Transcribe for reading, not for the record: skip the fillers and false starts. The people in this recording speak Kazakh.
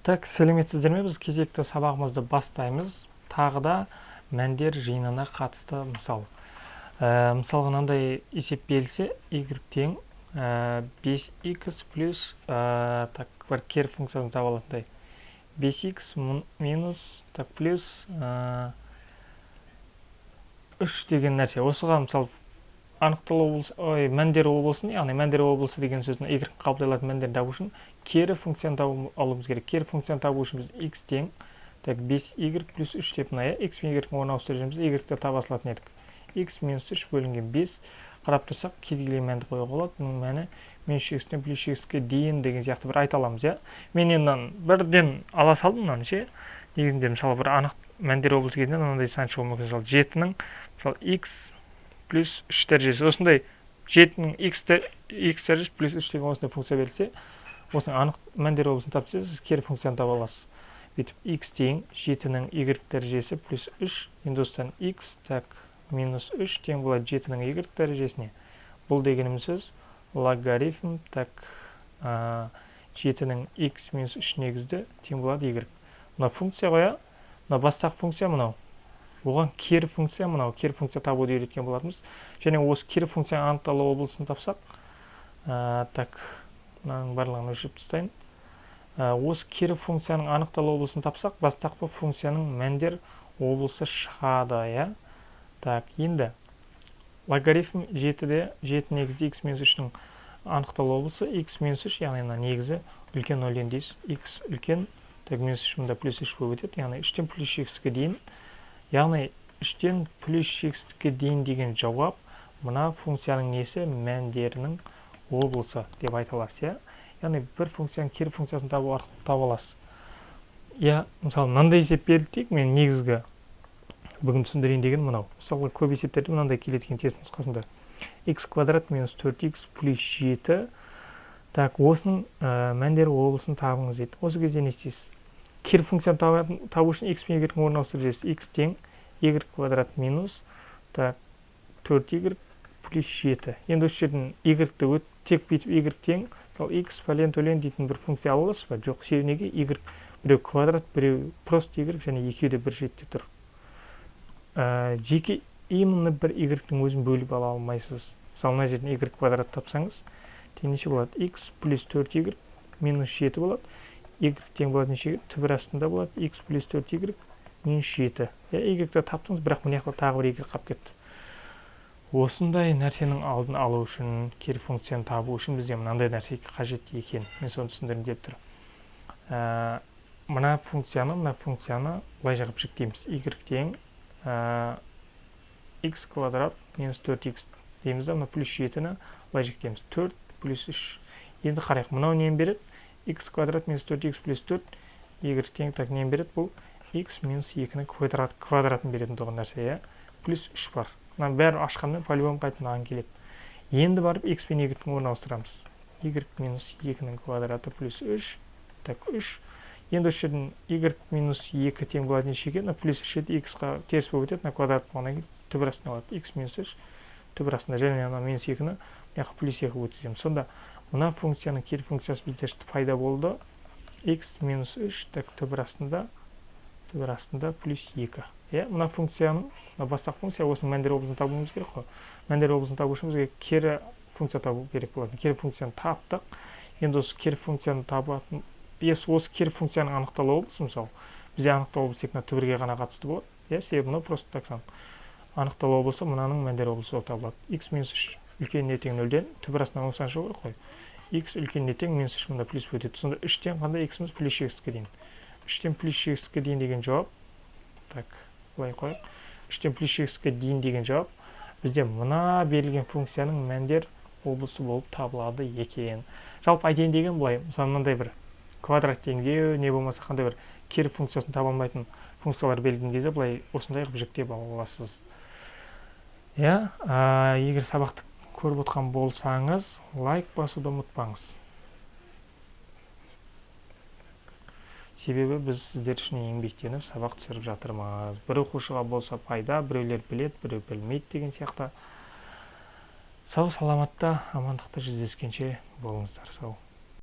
Так, сәлеметсіздер ме? Біз кезекті сабағымызды бастаймыз. Тағы да мәндер жиынына қатысты мысал. Мысалға мынандай есеп берілсе, y тең 5x плюс, так, бір кері функциясын таба алатындай. 5x минус, так, плюс 3 деген нәрсе. Осыған мысал анықталу облысы, ой, мәндер облысын, яғни мәндер облысы деген сөздің y қабылдай алатын мәндерін табу үшін кері функцияны табу алуымыз керек. Кері функцияны табу үшін біз x тең, так, 5y плюс 3 деп мына, x пен y-дің орнын ауыстырып жібереміз, y-ті таба салатын едік. X минус 3 бөлінген 5, қарап тұрсақ, кез келген мәнді қоюға болады. Бұның мәні минус x-тен плюс x-ке дейін деген сияқты бір айта аламыз, иә. Мен енді мынаны бірден ала салдым мынаны ше. Негізінде, мысалы, бір анық мәндер облысы кезінде мынандай сан шығуы мүмкін. Мысалы, 7-нің, мысалы, x плюс 3 дәрежесі. Осындай 7-нің x дәрежесі плюс 3 деген осындай функция берілсе, осының анық мәндер облысын тапса, сіз кері функцияны таба аласыз. Бүйтіп x тең 7-нің y дәрежесі плюс 3, енді осыдан x, так, минус 3 тең болады 7-нің y дәрежесіне. Бұл дегеніміз сөз логарифм, так, 7-нің x минус 3 негізді тең болады y. Мына функция ғой, мына бастапқы функция мынау. Оған кері функция мынау, кері функция табуды үйреткен болатынбыз. Және осы кері функцияның анықталу облысын тапсақ, так, мынаның барлығын өшіріп тастайын. Осы кері функцияның анықталу облысын тапсақ, бастапқы функцияның мәндер облысы шығады, иә. Так, енді логарифм 7-де 7 негізді x минус 3-нің анықталу облысы x минус 3, яғни мына негізі үлкен 0-ден дейсіз, x үлкен, так, минус 3 мында плюс 3 болып өтеді, яғни 3-тен плюс x-ке дейін. Яғни 3-тен плюс x-ке дейін деген жауап мына функцияның несі, мәндерінің облысы деп айта аласыз, иә. Яғни бір функцияның кері функциясын табу арқылы таба аласыз. Иә, мысалы, мынандай есеп берілді дейік, мен негізгі бүгін түсіндірейін деген мынау. Мысалға, көп есептерде мынандай келеді екен тест нұсқасында. X квадрат минус 4x плюс 7. Так, осының мәндер облысын табыңыз дейді. Осы кезде не істейсіз? Кері функцияны табу үшін x пен y-дің орнын ауыстырып жібересіз. X тең y квадрат минус, так, 4y плюс 7. Енді осы жерден y-ті тек бүйтіп y тең, мысалы, x пәлен төлен дейтін бір функция ала аласыз ба? Жоқ, себебі неге? Y біреу квадрат, біреу просто y, және екеуі де бір жетте тұр. Жеке именно бір y-тің өзін бөліп ала алмайсыз. Мысалы, мына жерден y квадрат тапсаңыз, тең неше болады? X плюс 4y минус 7 болады. Y тең болады нешеге? Түбір астында болады x плюс 4y минус 7. Иә, y-ті таптыңыз, бірақ мына жақта тағы бір y қалып кетті. Осындай нәрсенің алдын алу үшін, кері функцияны табу үшін бізге мынандай нәрсе қажет екен. Мен соны түсіндіргім келіп тұр. Мына функцияны былай жағып жіктейміз. Y тең x квадрат минус 4x дейміз да, мына плюс 7-ні былай жіктейміз. 4 плюс 3. Енді қарайық, мынау нені береді? X квадрат минус 4x плюс 4 y тең, так, нені береді? Бұл x минус 2-ні квадратын беретін тұғын нәрсе, иә. Плюс 3 бар. Мынаның бәрін ашқанмен по-любому қайтып мынаған келеді. Енді барып x пен y-тің орнын ауыстырамыз. Y минус 2-нің квадраты плюс 3, так, 3. Енді осы жерден y минус 2 тең болады нешеге? Мына плюс 3 еді, x-қа теріс болып өтеді, мына квадрат болғаннан кейін түбір астында қалады. X минус 3 түбір астында, және мына минус 2-ні мына жаққа плюс 2 өткіземіз. Сонда мына функцияның кері функциясы бізде пайда болды. X минус 3, так, түбір астында плюс 2. Иә, мына функцияның, мына бастапқы функция, осының мәндер облысын табуымыз керек қой. Мәндер облысын табу үшін бізге кері функция табу керек болатын. Кері функцияны таптық. Енді осы кері функцияны табатын, осы кері функцияның анықталу облысы, мысалы, бізде анықталу облысы тек мына түбірге ғана қатысты болады. Иә, себебі мынау просто так сан. Анықталу облысы мынаның мәндер облысы болып табылады. X минус 3 үлкен не тең нөлден, түбір астынан оң сан шығу керек қой. X үлкен не тең минус 3 мында плюс өтеді. Сонда 3-тен қандай x-іміз плюс x-ке дейін. 3-тен плюс x-ке дейін деген жауап, так, былай қояйық. 3-тен плюс x-ке дейін деген жауап бізде мына берілген функцияның мәндер облысы болып табылады екен. Жалпы айтайын деген былай, мысалы, мынандай бір квадрат теңдеу, не болмаса қандай бір кері функциясын таба алмайтын функциялар берілген кезде былай осындай қылып жіктеп ала аласыз. Иә, егер сабақты көріп отқан болсаңыз, лайк басуды ұмытпаңыз. Себебі біз сіздер үшін еңбектеніп сабақ түсіріп жатырмыз. Бір оқушыға болса пайда, біреулер біледі, біреу білмейді деген сияқты. Сау саламатта, амандықта жүздескенше болыңыздар, сау.